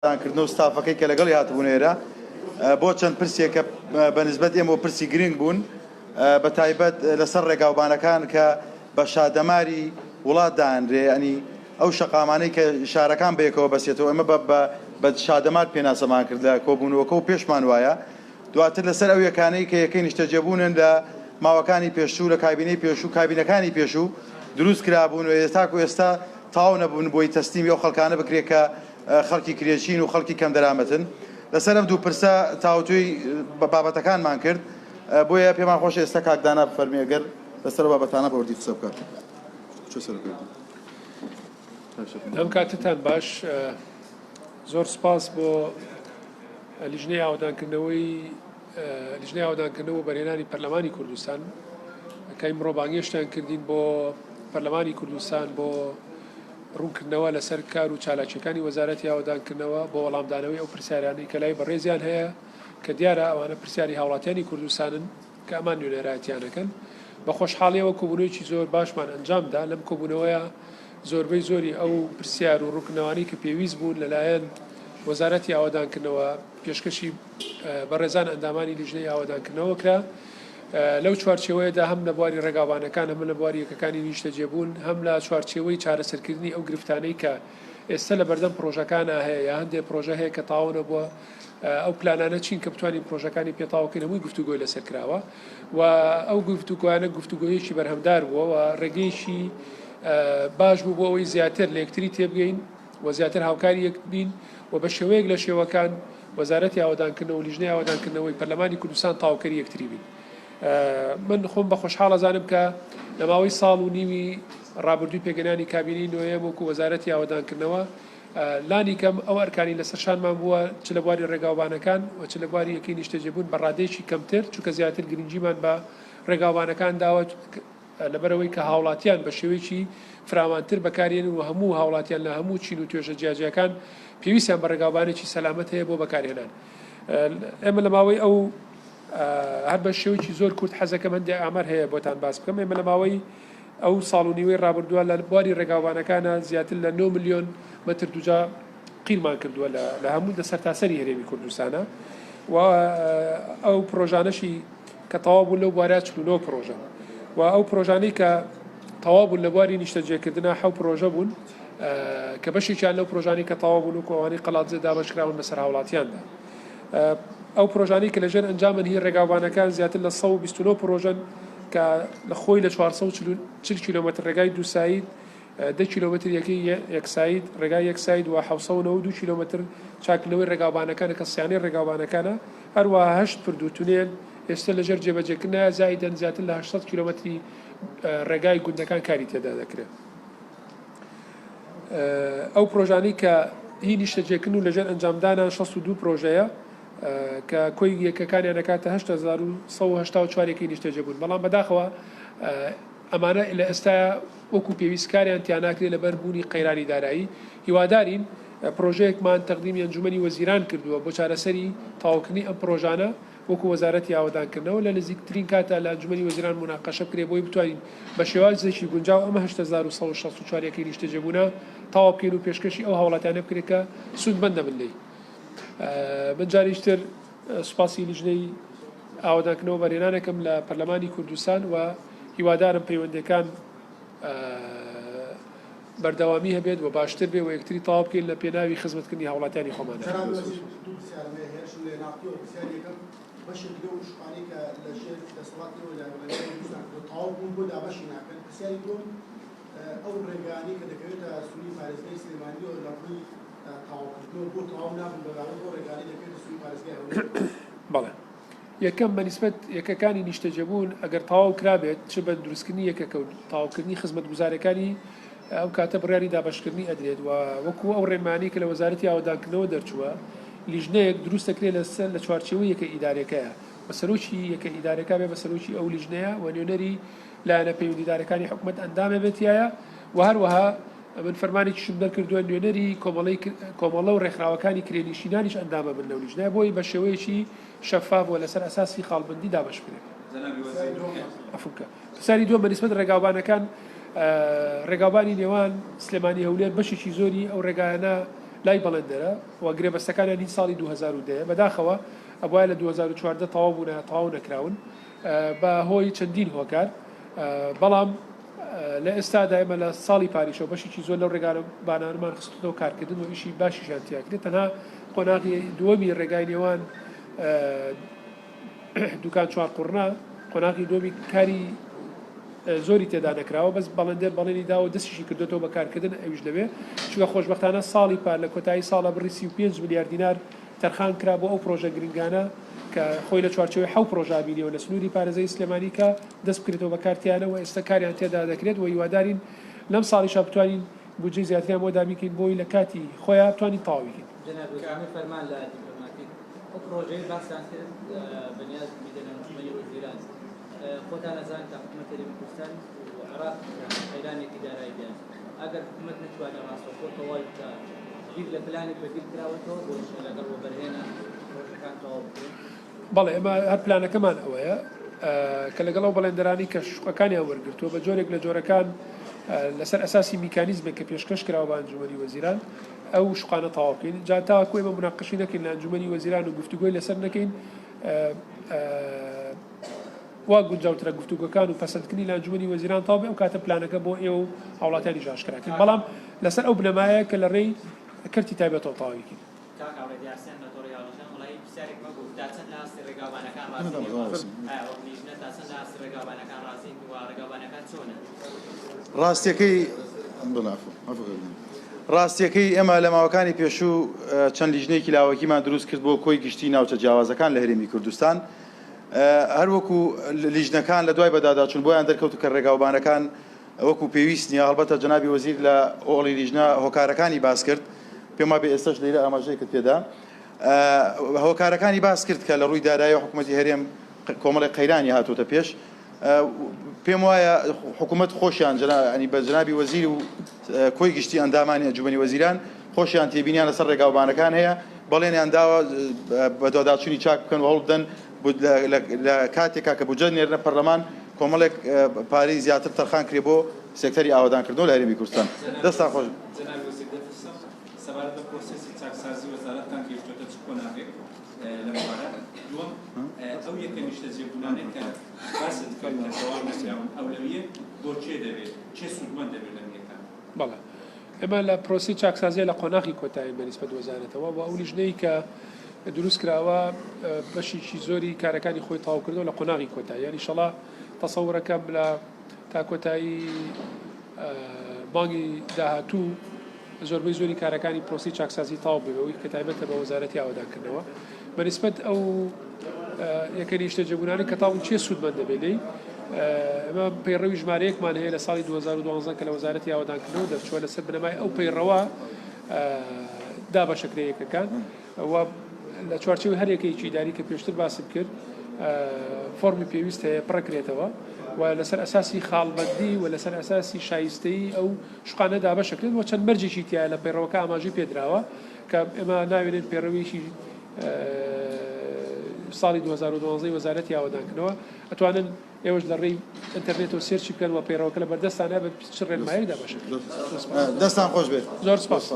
کردن و ستافەکەی کە لەگەڵی هاتبوون ئێرە بۆ چەند پرسێک کە بە نسبەت ئێمەوە پرسی گرنگ بوون بە تایبەت لەسەر ڕێگاوبانەکان کە بە شادەماری وڵات دانرێ ینی ئەو شەقامانەی کە شارەکان بەیەکەوە بەسێتەوە ئێمە بە شادەمار پێناسەمان کرد لە کۆبوونەوەکە و پێشمان وایە دواتر لەسەر ئەو یەکانەی کە یەکەی نیشتەجێبوونن لە ماوەکانی پێشوو لە کابینەی پێشوو کابینەکانی پێشوو دروست کرابوون و تاکو ئێستا تەواو نەبوون بۆی تەسلیمی ئەو خەڵکانە بکرێت کە خەڵکی کرێچین و خەڵکی کەمدەرامەتن. لەسەر ئەم دوو پرسە تاوتوێی بابەتەکانمان کرد، بۆیە پێمان خۆشە ئێستا کاک دانا بفەرموێ گەر لەسەر ئەو بابەتانە بە وردی قسە بکات. ئەم کاتەتان باش. زۆر سپاس بۆ لیژنەی ئاوەدانکردنەوەی لیژنەی ئاوەدانکردنەوە و بەرهێنانی پەرلەمانی کوردستان کە ئیمڕۆ بانگێشتیان کردین بۆ پەرلەمانی کوردستان بۆ ڕوونکردنەوە لەسەر کار و چالاکییەکانی وەزارەتی ئاوەدانکردنەوە بۆ وەڵامدانەوەی ئەو پرسیارانەی کە لای بەڕێزیان هەیە کە دیارە ئەوانە پرسیاری هاوڵاتیانی کوردستانن کە ئەمان نوێنەرایەتیان ئەکەن. بە خۆشحاڵیەوە کۆبوونەوەیەکی زۆر باشمان ئەنجامدا، لەم کۆبوونەوەیە زۆربەی زۆری ئەو پرسیار و ڕوونکردنەوانەی کە پێویست بوون لەلایەن وەزارەتی ئاوەدانکردنەوە پێشکەشی بەڕێزان ئەندامانی لیژنەی ئاوەدانکردنەوە کرا. لەو چوارچێوەیەدا هەم لە بواری ڕێگاوبانەکان، هەم لە بواری یەکەکانی نیشتەجێبوون، هەم لە چوارچێوەی چارەسەرکردنی ئەو گرفتانەی کە ئێستا لە بەردەم پڕۆژەکانا هەیە یا هەندێک پڕۆژە هەیە کە تەواو نەبووە، ئەو پلانانە چین کە بتوانین پڕۆژەکانی پێ تەواو بکەین، هەمووی گفتوگۆی لەسەر کراوە و ئەو گفتوگۆیانە گفتوگۆیەکی بەرهەمدار بووە و ڕێگەیەکی باش بوو بۆ ئەوەی زیاتر لە یەکتری تێبگەین و زیاتر هاوکاری یەک بین و بە شێوەیەک لە شێوەکان وەزارەتی ئاوەدانکردنەوە و لیژنەی ئاوەدانکردنەوەی پەرلەمانی کوردستان تەواوکەری یەکتری بین. من خۆم بە خۆشحاڵ ئەزانم کە لە ماوەی ساڵ و نیوی ڕابردووی پێکهێنانی کابینەی نۆیەم وەکو وەزارەتی ئاوەدانکردنەوە لانی کەم ئەو ئەرکانی لەسەر شانمان بووە چ لە بواری ڕێگاوبانەکان و چ لە بواری یەکەی نیشتەجێبوون بە ڕادەیەکی کەمتر چونکە زیاتر گرنگیمان بە ڕێگاوبانەکان داوە لەبەرئەوەی کە هاوڵاتیان بە شێوەیەکی فراوانتر بەکارێنن و هەموو هاوڵاتیان لە هەموو چین و توێژە جیاجیاکان پێویستیان بە ڕێگاوبانێکی سەلامەت هەیە بۆ بەکارهێنان. ئێمە لە ماوەی ئەو هەر بە شێوەیەکی زۆر کورت حەزەکەم هەندێک ئامار هەیە بۆتان باس بکەم ئێمە لە ماوەی ئەو ساڵ و نیوەی ڕابردووە لە بواری ڕێگاوبانەکانە زیاتر لە 9 ملیۆن مەتر دوجا قیرمان کردووە لە هەموو لە سەرتاسەری هەرێمی کوردستانە و ئەو پرۆژانەشی کە تەواو بوون لەو بوارە 49 پرۆژەن و ئەو پرۆژانەی کە تەواو بوون لە بواری نیشتەجێکردنا حەو پرۆژە بوون کە بەشێکیان لەو پرۆژانەی کە تەواو بوون وەکو ئەوانەی قەڵادزێ دابەشکراون بەسەر هاوڵاتیاندا. ئەو پرۆژانەی کە لەژێر ئەنجامن هی ڕێگاوبانەکان زیاتر لە 129 پرۆژەن کە لە خۆی لە 440 کیلۆمەتر ڕێگای دووساید، دە کیلۆمەتر یەکەی یەکساید، ڕێگای یەکساید و 792 کیلۆمەتر چاککردنەوەی ڕێگاوبانەکانە کە سیانەی ڕێگاوبانەکانە، هەروەها هەشت پرد و تونێل ئێستا لەژێر جێبەجێکردنایە زائیدەن زیاتر لە 800 کیلۆمەتری ڕێگای گوندەکان کاری تێدا دەکرێت. ئەو پرۆژانەی کە هی نیشتەجێکردن و لەژێر ئەنجامدانان 62 پرۆژەیە کە کۆی یەکەکانیان دەکاتە 8184 یەکەی نیشتەجێبوون بەڵام بەداخەوە ئەمانە لە ئێستا وەکو پێویست کاریان تیاناکرێت لەبەر بوونی قەیرانی دارایی هیوادارین پرۆژەیەکمان تەقدیمی ئەنجومەنی وەزیران کردووە بۆ چارەسەری تەواوکردنی ئەم پرۆژانە وەکو وەزارەتی ئاوەدانکردنەوە لە نزیکترین کاتدا لە ئەنجومەنی وەزیران موناقەشە بکرێت بۆی بتوانین بە شێوازێکی گونجاو ئەم 8164 یەکەی نیشتەجێبوونە تەواو بکەین و پێشکەشی ئەو هاوڵاتیانە بکرێت کە سوودمەند دەبن لێی. من جارێکی تر سوپاسی لیژنەی ئاوەدانکردنەوە بەرهێنانەکەم لە پەرلەمانی کوردستان و هیوادارم پەیوەندیەکان بەردەوامی هەبێت و باشتر بێ و یەکتری تەواو بکەین لە پێناوی خزمەتکردنی هاوڵاتیانی خۆماندا. جەناب وەزیر دوو پرسیارم هەیە هێرشم لێ ناقیەوە پرسیاری یەکەم بەشێک لەو شوقانەی کە لە ژێر دەسەڵاتی ئێوە لە ڕێگای دروستان کردووە تەواو بوون بۆ دابەشی ناکەن پرسیاری دووەم ئەو ڕێگایانەی کە دەکەوێتە سنووری پارێزگای سلێمانیەوە لە ڕووی تەواوکردنەوە بۆ تەواو نابن بەراورد بەو ڕێگانەی دەکەوێتە سنووری پارێزگای هەولێرەوە؟ بەڵێ یەکەم بە نیسبەت یەکەکانی نیشتەجێبوون ئەگەر تەواو کرابێت چ بە دروستکردنی یەکەکە و تەواوکردنی خزمەتگوزاریەکانی ئەو کاتە بڕیاری دابەشکردنی ئەدرێت و وەکو ئەو ڕێنمایانەی کە لە وەزارەتی ئاوەدانکردنەوە دەرچووە لیژنەیەک دروست دەکرێت لەسەر لە چوارچێوەی یەکە ئیدارەکەیە و سەرۆکی یەکە ئیدارەکە بێ بە سەرۆکی ئەو لیژنەیە و نوێنەری لایەنە پەیوەندیدارەکانی حکومەت ئەندامە بێت تیایا و هەروەها من فەرمانێکیشم دەرکردووە نوێنەری کۆمەڵەی کۆمەڵە و ڕێکخراوەکانی کرێنیشینانیش ئەندامە بن لەو لیژنەیە بۆی بە شێوەیەکی شەفاف و لەسەر ئەساسی خاڵبەندی دابەش بکرێت. عەفو بکە. پرسیاری دووەم بە نیسبەت ڕێگاوبانەکان، ڕێگاوبانی نێوان سلێمانی هەولێر بەشێکی زۆری ئەو ڕێگایانە لای بەڵێندەرە و گرێبەستەکانیان هی ساڵی 2010 ە بەداخەوە ئەبوایە لە 2014 تەواو بوونایە تەواو نەکراون بە هۆی چەندین هۆکار بەڵام لە ئێستادا ئێمە لە ساڵی پاریشەوە بەشێکی زۆر لەو ڕێگاوبانانەمان خستووەتەوە کارکردن و ئیشی باشیشیان تیا کرێت تەنها قۆناغی دووەمی ڕێگای نێوان دوکان چوارقوڕنە قۆناغی دووەمی کاری زۆری تێدا نەکراوە بەس بەڵێندەر بەڵێنی داوە دەستیشی کردوێتەوە بە کارکردن ئەویش لەوێ چونکە خۆشبەختانە ساڵی پار لە کۆتایی ساڵە بڕی 35 ملیار دینار تەرخان کرا بۆ ئەو پرۆژە گرنگانە کە خۆی لە چوارچێوەی حەو پرۆژە بینیەوە لە سنووری پارێزگای سلێمانی کە دەست بکرێتەوە بە کار تیانە و ئێستا کاریان تێدا دەکرێت و هیوادارین لەم ساڵیشا بتوانین بودجەی زیاتریان بۆ دابین کەین بۆی لە کاتی خۆیا بتوانین تەواوی کەین. جەنابی وەزیر فەرمان لە دیپلۆماتیک ئەو پڕۆژەیەی باستان کرد بەنیاز بیدەنە ئەنجومەنی وەزیران خۆتان ئەزان کە حکومەت هەرێمی کوردستان و عێراق قەیرانێکی دارایی دایە ئەگەر حکومەت نەتوانێت ڕاستەوخۆ تەواوی بکا بیر لە پلانێک بەدیل کراوەتەوە بۆ لەگەڵ وەبەرهێنان پڕۆژەکان تەواو بکرێن؟ بەڵێ ئێمە هەر پلانەکەمان ئەوەیە کە لەگەڵ ئەو بەڵێندەرانەی کە شوقەکانیان وەرگرتووە بە جۆرێک لە جۆرەکان لەسەر ئەساسی میکانیزمێک کە پێشکەش کراوە بە ئەنجومەنی وەزیران ئەو شوقانە تەواو بکەین جا تاوەکو ئێمە مناقەشی نەکەین لە ئەنجومەنی وەزیران و گفتوگۆی لەسەر نەکەین وا گونجاوترە گفتوگۆکان و پەسەندکردنی لە ئەنجومەنی وەزیران تەواو بێ ئەو کاتە پلانەکە بۆ ئێوە و هاوڵاتیانیش ئاشکرا کرد بەڵام لەسەر ئەو بنەمایە کە لە ڕێی کەرتی تایبەتەوە تەواوی کەین. کاک هاوڕێ دیار حسێن لە تۆڕی هاوژیان وەڵایی پرسیارێک مەبوو تا چەند لە ئاستی ڕێگاوبانەکان ڕازین ئێوە ئایا وەک لیژنە تا چەند لە ئاستی ڕێگاوبانەکان ڕازین و ڕێگاوبانەکان چۆنن؟ ڕاستیەکەی بڵێ عەفو عەفو کاک دیار. ڕاستیەکەی ئێمە لە ماوەکانی پێشوو چەند لیژنەیەکی لاوەکیمان دروست کرد بۆ کۆی گشتی ناوچە جیاوازەکان لە هەرێمی کوردستان هەروەکو لیژنەکان لە دوای بەداداچوون بۆیان دەرکەوت کە ڕێگاوبانەکان وەکو پێویست نییە، هەڵبەتە جەنابی وەزیر لە هۆڵی لیژنە هۆکارەکانی باس کرد، پێم وابێ ئێستەش لەیرە ئاماژەی کرد پێدا، هۆکارەکانی باس کرد کە لە ڕووی دارایی حکوومەتی هەرێم کۆمەڵێک قەیرانی هاتووەتە پێش، پێم وایە حکوومەت خۆشیان ینی بە جەنابی وەزیر و کۆی گشتی ئەندامانی ئەنجومەنی وەزیران خۆشیان تێبینیان لەسەر ڕێگاوبانەکان هەیە، بەڵێنیان داوە بەدواداچوونی چاک بکەن و هەوڵ بدەن لە کاتێکا کە بودجە نێرنە پەرلەمان کۆمەڵێک پارەی زیاتر تەرخان کرێ بۆ سێکتەری ئاوەدانکردنەوە لە هەرێمی کوردستان. دەستتان خۆش. جەنابی وەزیر دەپرسم سەبارەت بە پرۆسێسی چاکسازی وەزارەتتان گەیشتۆتە چ قۆناغێک لەم بوارە؟ دووەم ئەو یەکە نیشتەجێبوونانەی کە باست کرد کە تەواو نەکراون ئەولەویەت بۆ کێ دەبێت؟ کێ سوودمەند دەبێت لەم یەکانە؟ بەڵێ ئێمە لە پرۆسەی چاکسازیە لە قۆناغی کۆتایین بە نیسبەت وەزارەتەوە و ئەو لیژنەی کە دروست کراوە بەشێکی زۆری کارەکانی خۆی تەواو کردەوە لە قۆناغی کۆتایی یانی شەڵا تەسەورەکەم لە تا کۆتایی مانگی داهاتوو زۆربەی زۆری کارەکانی پرۆسی چاکسازی تەواو بێ ئەوەی کە تایبەتە بە وەزارەتی ئاوەدانکردنەوە بە نیسبەت ئەو یەکە نیشتەجێبوونانەی کە تاوون کێ سوودمەند دەبێت لێی ئێمە پەیڕەوی ژمارەیەکمان هەیە لە ساڵی 2012 کە لە وەزارەتی ئاوەدانکردنەوە دەرچووە لەسەر بنەمای ئەو پەیڕەوە دابەشەکرێ یەکەکان و لە چوارچێوەی هەر یەکەیەکی ئیداری کە پێشتر باسم کرد فۆرمی پێویست هەیە پڕکرێتەوە و لەسەر ئەساسی خاڵبەندی و لەسەر ئەساسی شایستەیی ئەو شوقانە دابەشەکرێت و چەند مەرجێکی تایە لە پەیڕەوەکە ئاماژەی پێدراوە کە ئێمە ناوێنێن پەیڕەویی ساڵی 2012 وەزارەتی ئاوەدانکردنەوە ئەتوانن ئێوەش لە ڕێی ئینتەرنێتەوە search ی بکەن و پەیڕەوەکە لە بەردەستانە بە چ ڕێنمایەک دابەشەکرێت. دەستان خۆش بێت. زۆر سپاس.